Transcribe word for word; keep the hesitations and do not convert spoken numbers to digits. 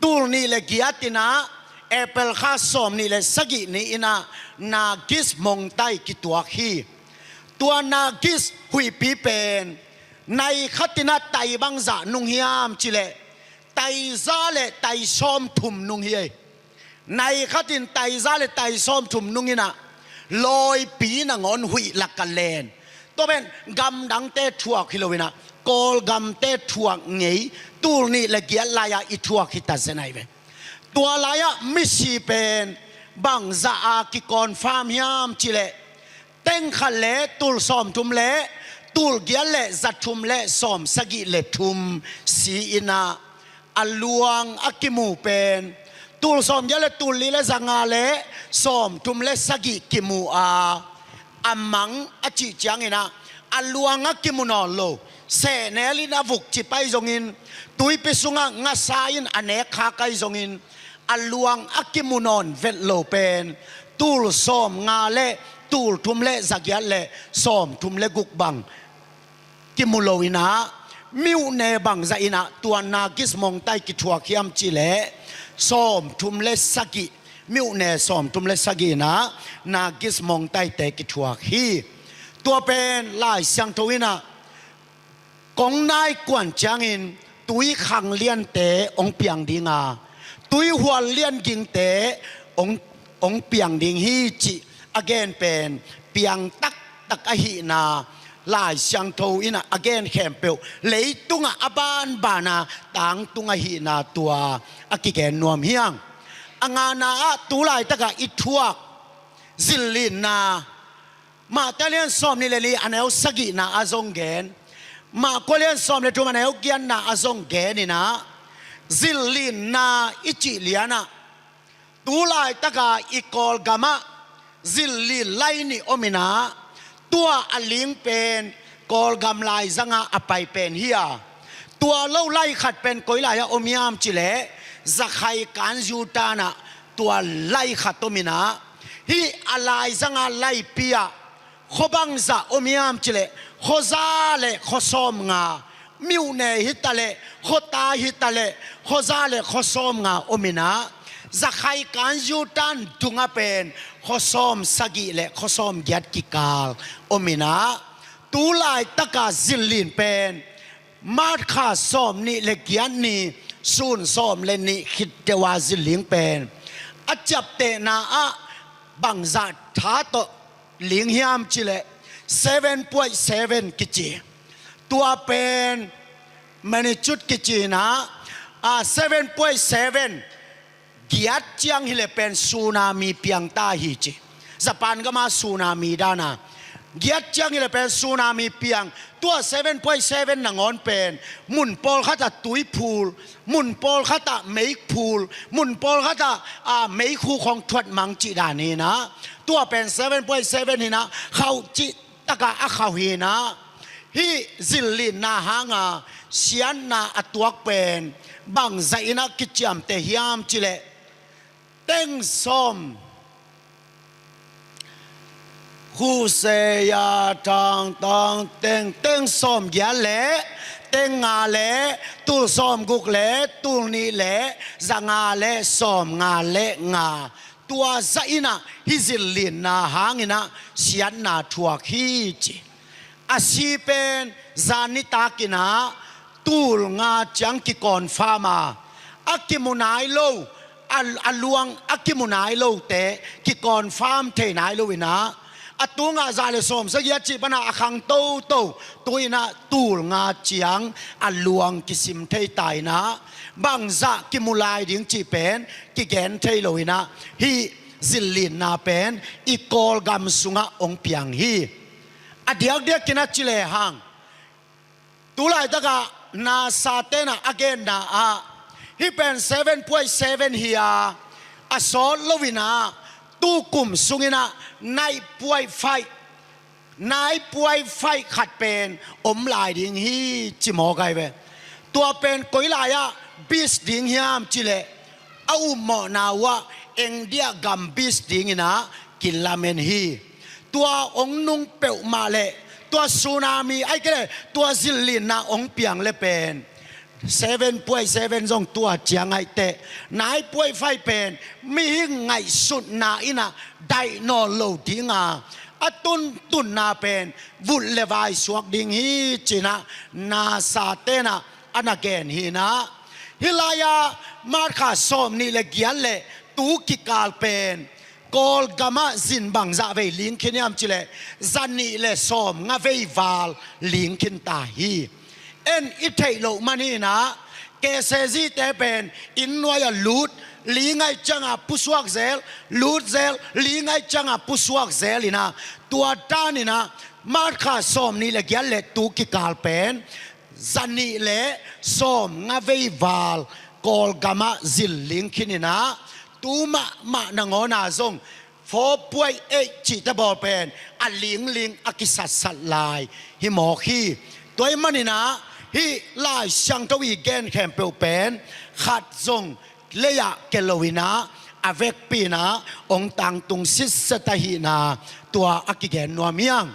Tul nih le giat in ah, April kha sawm nih le sagih ni in ah, Nagis mongtai kituak hi. Tua Nagis huihpi pen nai khat in ah tai bangzah nung hiam cih leh, tai za le tai sawmthum nung hi ei. Nai khat in tai za le tai sawmthum nung in ah, lawipi nangawn huih lak ah len. Tua pen gamdangte thuak hi lo in ah, Kawlgamte thuak ngei, tul nih le giat lai-ah i thuak hi ta zen ahi ve. Tua lai-ah misi pen bangzah a ki-confirm hiam cih leh, teng khat le tul sawmthum le tul giat le za thum le sawm sagih le thum si in ah, a luang a kimu pen tul sawm giat le tul li le za nga le sawmthum le sagih kimu a, a mang a cih ciangin ah, a luang a kimu nawn lo, sehnel in a vuk cip ahi zongin, tuipi sungah ngasa in a nek khak ahi zongin, a luang a kimu nawn vet lo pen tul sawm nga le tul thum le za giat le sawmthum le guk bang kimu lo in ah, myone bangzah in ah tua Nagis mongtai kithuak hiam cih leh, sawmthum le sagih, myone sawmthum le sagih in ah Nagis mongtaite kithuak hi. Tua pen Lai Siangtho in ah, kong nai kuan ciangin tui khang liante hong piang ding a, tui hual lian gingte hong, hong piang ding hi cih a gen pen piang taktak ahihna Lai Siangtho in ah a gen khempeuh leitungah a banban a tangtung ahihna tua a kigen nuam hi hang. A ngana ah tu laitak ah i thuak zillitna, Mate lian sawm nih le nih a neu sagihna a zong gen, Marka lian sawm le thum a neu giatna a zong gen in ah, zillitna i cih lian ah, tu laitak a i Kawlgam ah zillit lai nih om in ah, tua a ling pen Kawlgam laizang ah a pai pen hi a, tua lo lai khat pen koi lai ah om hiam cih leh, Zakhai kan U-turn ah tua lai khat om in ah, hih a laizang a laipi ah khua bangzah om hiam cih leh, khua za le khua sawm nga, myone hi ta leh, khua ta hi ta leh, khua za le khua sawm nga om in ah, Zakhai kan U-turn dung ah pen khua sawm sagih le khua sawm giat kikal om in ah, tu laitak a zillit pen March kha sawm nih le giat ni, sun sawm le nih khit deuh a zilling pen a ciaptehna ah bangzah tha tawh ling hiam cih leh, seven point seven kici. Tua pen magnitude kici in ah, a, seven point seven giat ciang hi leh pen tsunami piang ta hi ci. Japan gam ah tsunami dan a, giat ciang hi leh pen tsunami piang. Tua seven point seven nangawn pen mun pawlkhat ah tui phul, mun pawlkhat ah meik phul, mun pawlkhat ah, a, meikhu khawng thuat mang cih dan hi in ah, tua pen seven point seven hi in ah, khauh cih tak a a khauh hi in ah, hih zillitna hang a siatna a tuak pen bangzah in ah kiciamteh hiam cih leh, teng sawm, Hosea, Thangtang, teng, teng sawm giat le teng nga le tul sawm guk le tul nih le za nga le sawm nga le nga, tua zah in ah hih zillitna hang in ah siatna thuak hi ci. A si pen zan nitak in ah tul nga ciang ki-confirm a, a kimu nai lo, a, a luang a kimu nai lote ki-confirm thei nai lo in ah, a tung ah za le sawm sagih a cih pan a a khang toto, tu in ah tul nga ciang a luang kisim thei ta in ah, bangzah kimu lai ding cih pen kigen thei lo in ah, hih zillitna pen i Kawlgam sungah hong piang hi. A diakdiak in ah ci lehang, tu laitak ah NASA te'n ah a genna ah, hih pen seven point seven hi a, a sawt lo in ah, tu kum sung in ah nine point five, nine point five khat pen om lai ding hi ci mawk ahi ve. Tua pen koi lai ah base ding hiam cih leh, a upmawhna uh ah India gam base ding in ah kilamen hi. Tua hong nung peuhmah leh, tua tsunami ahih kei leh tua zillitna hong piang leh pen Seven point seven zong tua ciang ngaih teh, nine point five pen mihing ngaihsutna in ah daih nawn lo ding a, a tuntunna pen vut le vai suak ding hi ci-in ah NASA te'n ah a na gen hi-in ah, hih lai-ah March kha sawmnih le giat le tu kikal pen Kawlgam ah zin bangzah vei ling khin hiam cih leh, zanih le sawmnga vei val ling khin ta hi. En i theih loh man hi-in ah, K C Z te pen inn nuai ah lut, ling ahih ciang ah pusuak zel, lut zel, ling ahih ciang ah pusuak zel in ah, tua tan in ah March kha sawmnih le giat le tu kikal pen zanih le sawmnga vei val Kawlgam ah zin ling khin in ah, tu mahmah nangawn ah zong four point eight cihte bawl pen a lingling a kisatsat lai hi mawk hi. Tua ahih man in ah, hih Lai Siangtho i gen khempeuh pen khat zong lei-ah kia lo-in ah, a vekpi-in ah hong tangtung sitset ahihna tua a kigen nuam hi hang.